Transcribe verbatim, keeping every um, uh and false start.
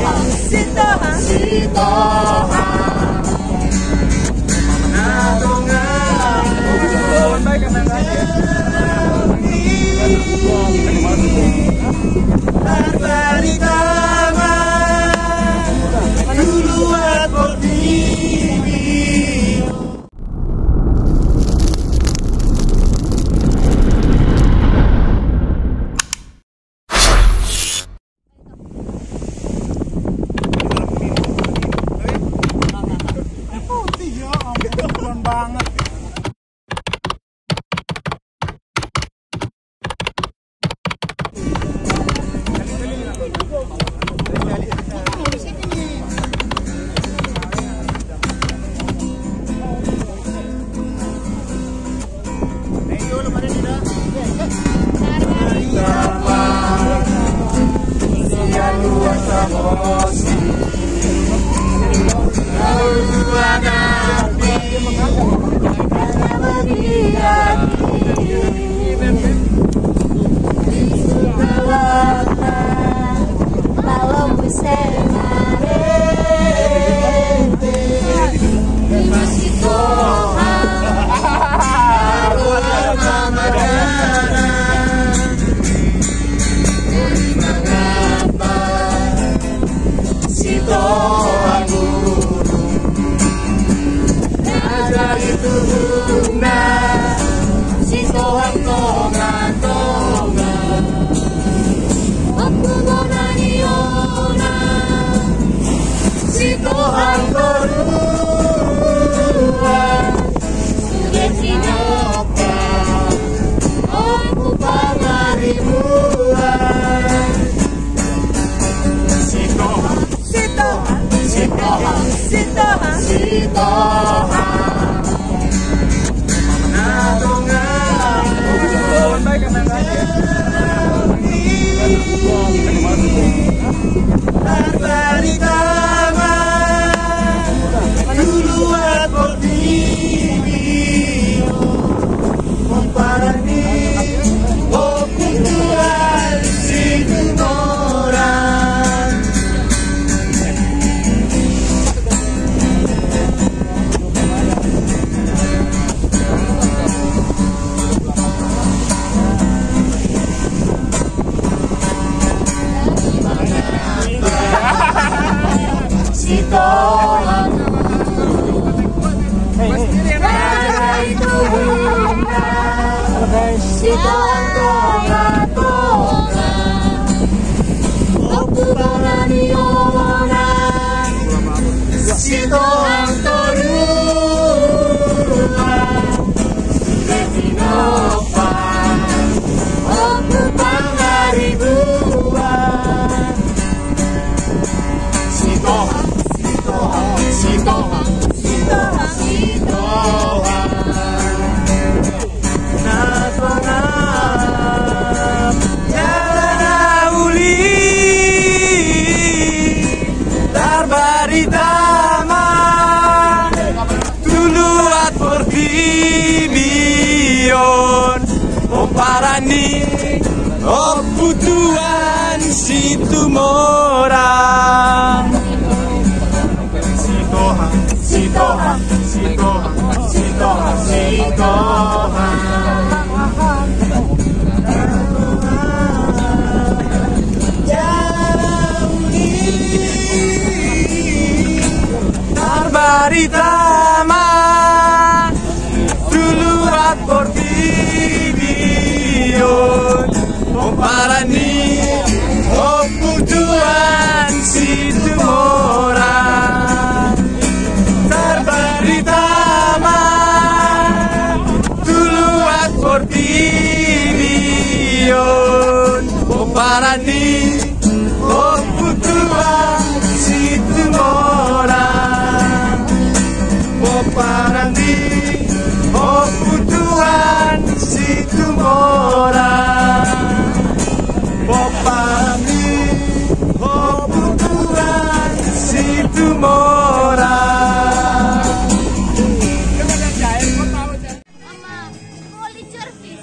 Sitohang. Sitohang. Sitohang guru, na jadi tuhuna, sitohang tongatonga, ompu bona ni ona, sitohang toruan, sude tinompa, ompu pangaribuan. Sitohang, sitohang, sitohang, sitohang, sitohang. Na tonga, tarbarita ma tu luat portibi. Pomparan ni Ompu Tuan Situmorang. Sitohang. Sitohang tongatonga, ompu bona ni ona, sitohang toruan, sude tinompa, ompu pangaribuan. Sitohang, sitohang, sitohang, sitohang, sitohang. Na tonga jala na uli, tarbarita ma tu luat portibi on, pomparan ni Ompu Tuan Situmorang. Sitohang, sitohang, sitohang, sitohang, sitohang. Jala na uli, tarbarita ma tu luat portibi on, pomparan ni Ompu Tuan Situmorang. Tarbarita ma tu luat portibi on, pomparan ni Ompu Tuan Situmorang. Pomparan ni Ompu Tuan Situmorang. Pomparan ni Ompu Tuan Situmorang. Mama, Holy Jervis.